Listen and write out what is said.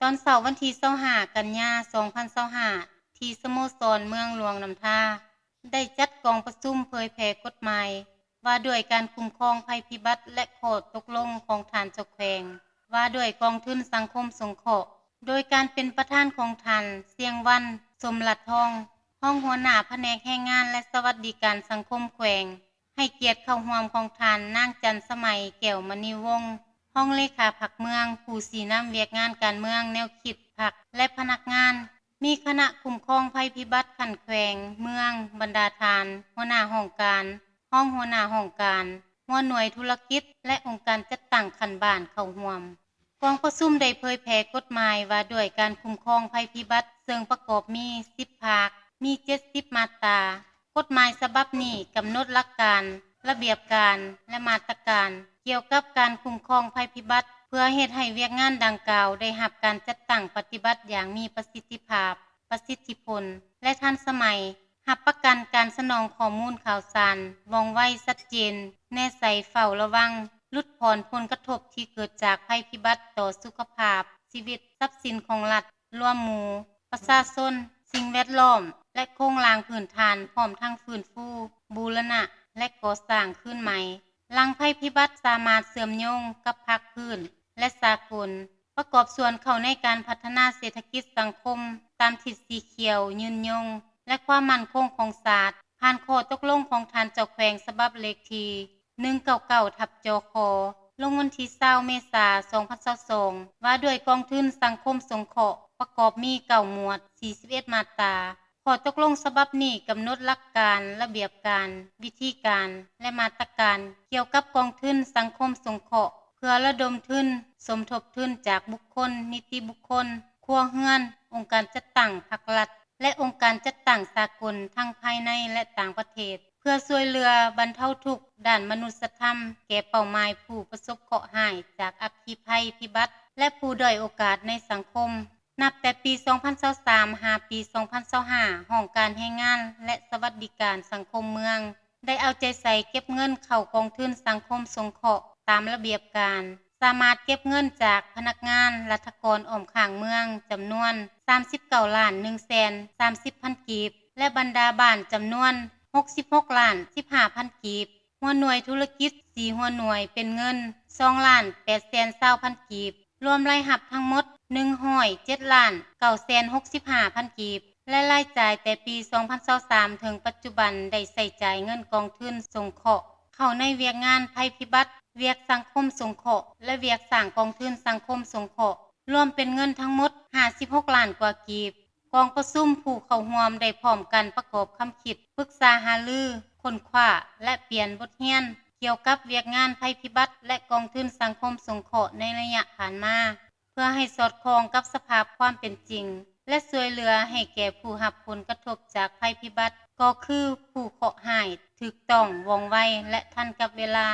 ວັນເສົາວັນທີຊາວຫ້າ ກັນຍາ ສອງພັນຊາວຫ້າ ທີ່ສະໂມສອນເມືອງຫຼວງນ້ຳທາ ໄດ້ຈັດກອງປະຊຸມເຜີຍແຜ່ກົດໝາຍ ວ່າດ້ວຍການຄຸ້ມຄອງໄພພິບັດ ແລະ ຂໍ້ຕົກລົງຂອງທ່ານເຈົ້າແຂວງ ວ່າດ້ວຍກອງທຶນສັງຄົມສົງເຄາະ ໂດຍການເປັນປະທານຂອງທ່ານ ຊຽງວັນ ສົມລັດທອງ ຮອງຫົວໜ້າພະແນກແຮງງານ ແລະ ສະຫວັດດີການສັງຄົມແຂວງ, ໃຫ້ກຽດເຂົ້າຮ່ວມຂອງທ່ານ ນາງ ຈັນສະໄໝ ແກ້ວມະນີວົງ ຮອງເລຂາພັກເມືອງ ຜູ້ຊີ້ນຳວຽກງານການເມືອງແນວຄິດພັກ ແລະ ພະນັກງານ, ມີຄະນະຄຸ້ມຄອງໄພພິບັດຂັ້ນແຂວງ, ເມືອງ, ບັນດາທ່ານ ຫົວໜ້າຫ້ອງການ, ຮອງຫົວໜ້າຫ້ອງການ, ຫົວໜ່ວຍທຸລະກິດ ແລະ ອົງການຈັດຕັ້ງຂັ້ນບ້ານເຂົ້າຮ່ວມ. ກອງປະຊຸມໄດ້ເຜີຍແຜ່ກົດໝາຍວ່າດ້ວຍການຄຸ້ມຄອງໄພພິບັດ ເຊິ່ງປະກອບມີສິບພາກ, ມີເຈັດສິບມາດຕາ. ກົດໝາຍສະບັບນີ້ກຳນົດຫຼັກການ, ລະບຽບການ ແລະ ມາດຕະການ ກ່ຽວກັບການຄຸ້ມຄອງໄພພິບັດ ເພື່ອເຮັດໃຫ້ວຽກງານດັ່ງກ່າວໄດ້ຮັບການຈັດຕັ້ງປະຕິບັດຢ່າງມີປະສິດທິພາບ, ປະສິດທິຜົນ ແລະ ທັນສະໄໝ, ຮັບປະກັນການສະໜອງຂໍ້ມູນຂ່າວສານ ວ່ອງໄວ, ຊັດເຈນ, ແນໃສ, ເຝົ້າລະວັງ, ຫຼຸດຜ່ອນຜົນກະທົບທີ່ເກີດຈາກໄພພິບັດຕໍ່ສຸຂະພາບ, ຊີວິດ, ຊັບສິນຂອງລັດ, ລວມໝູ່, ປະຊາຊົນ, ສິ່ງແວດລ້ອມ ແລະ ໂຄງລ່າງພື້ນຖານ, ພ້ອມທັງຟື້ນຟູ, ບູລະນະ ແລະ ກໍ່ສ້າງຄືນໃໝ່. ຫຼັງໄພພິບັດສາມາດເຊື່ອມໂຍງກັບພາກພື້ນ ແລະ ສາກົນ, ປະກອບສ່ວນເຂົ້າໃນການພັດທະນາເສດຖະກິດສັງຄົມຕາມທິດສີຂຽວຍືນຍົງ ແລະ ຄວາມໝັ້ນຄົງຂອງຊາດ, ຜ່ານຂໍ້ຕົກລົງຂອງທ່ານເຈົ້າແຂວງສະບັບເລກທີ ໜຶ່ງເກົ້າເກົ້າ ທັບ ຈຂ ລົງວັນທີຊາວ ເມສາ ສອງພັນຊາວສອງ ວ່າດ້ວຍກອງທຶນສັງຄົມສົງເຄາະ ປະກອບມີເກົ້າໝວດ, ສີ່ສິບເອັດມາດຕາ. ຂໍ້ຕົກລົງສະບັບນີ້ກຳນົດຫຼັກການ, ລະບຽບການ, ວິທີການ ແລະ ມາດຕະການ ກ່ຽວກັບກອງທຶນສັງຄົມສົງເຄາະ ເພື່ອລະດົມທຶນ, ສົມທົບທຶນຈາກບຸກຄົນ, ນິຕິບຸກຄົນ, ຄົວເຮືອນ, ອົງການຈັດຕັ້ງພັກລັດ ແລະ ອົງການຈັດຕັ້ງສາກົນທັງພາຍໃນ ແລະ ຕ່າງປະເທດ ເພື່ອຊ່ວຍເຫຼືອບັນເທົາທຸກດ້ານມະນຸດສະທຳແກ່ເປົ້າໝາຍຜູ້ປະສົບເຄາະຮ້າຍຈາກອັກຄີໄພພິບັດ ແລະ ຜູ້ດ້ອຍໂອກາດໃນສັງຄົມ. ນັບແຕ່ປີສອງພັນຊາວສາມ ຫາປີສອງພັນຊາວຫ້າ ຫ້ອງການແຮງງານ ແລະ ສະຫວັດດີການສັງຄົມເມືອງ ໄດ້ເອົາໃຈໃສ່ເກັບເງິນເຂົ້າກອງທຶນສັງຄົມສົງເຄາະຕາມລະບຽບການ, ສາມາດເກັບເງິນຈາກພະນັກງານລັດຖະກອນອ້ອມຂ້າງເມືອງຈຳນວນສາມສິບເກົ້າລ້ານໜຶ່ງແສນສາມສິບພັນກີບ ແລະ ບັນດາບ້ານຈຳນວນຫົກສິບຫົກລ້ານສິບຫ້າພັນກີບ. ຫົວໜ່ວຍທຸລະກິດສີ່ຫົວໜ່ວຍເປັນເງິນສອງລ້ານແປດແສນຊາວພັນກີບ, ລວມລາຍຮັບທັງໝົດໜຶ່ງຮ້ອຍເຈັດລ້ານເກົ້າແສນຫົກສິບຫ້າພັນກີບ ແລະ ລາຍຈ່າຍແຕ່ປີສອງພັນຊາວສາມ ເຖິງປັດຈຸບັນໄດ້ໃຊ້ຈ່າຍເງິນກອງທຶນສົງເຄາະເຂົ້າໃນວຽກງານໄພພິບັດ, ວຽກສັງຄົມສົງເຄາະ ແລະ ວຽກສ້າງກອງທຶນສັງຄົມສົງເຄາະ ລວມເປັນເງິນທັງໝົດຫ້າສິບຫົກລ້ານກວ່າກີບ. ກອງປະຊຸມຜູ້ເຂົ້າຮ່ວມໄດ້ພ້ອມກັນປະກອບຄຳຄິດ, ປຶກສາຫາລື, ຄົ້ນຄວ້າ ແລະ ປ່ຽນບົດຮຽນກ່ຽວກັບວຽກງານໄພພິບັດ ແລະ ກອງທຶນສັງຄົມສົງເຄາະໃນໄລຍະຜ່ານມາ ເພື່ອໃຫ້ສອດຄ່ອງກັບສະພາບຄວາມເປັນຈິງ ແລະ ຊ່ວຍເຫຼືອໃຫ້ແກ່ຜູ້ຮັບຜົນກະທົບຈາກໄພພິບັດ ກໍຄືຜູ້ເຄາະຮ້າຍ ຖືກຕ້ອງ, ວ່ອງໄວ ແລະ ທັນກັບເວລາ.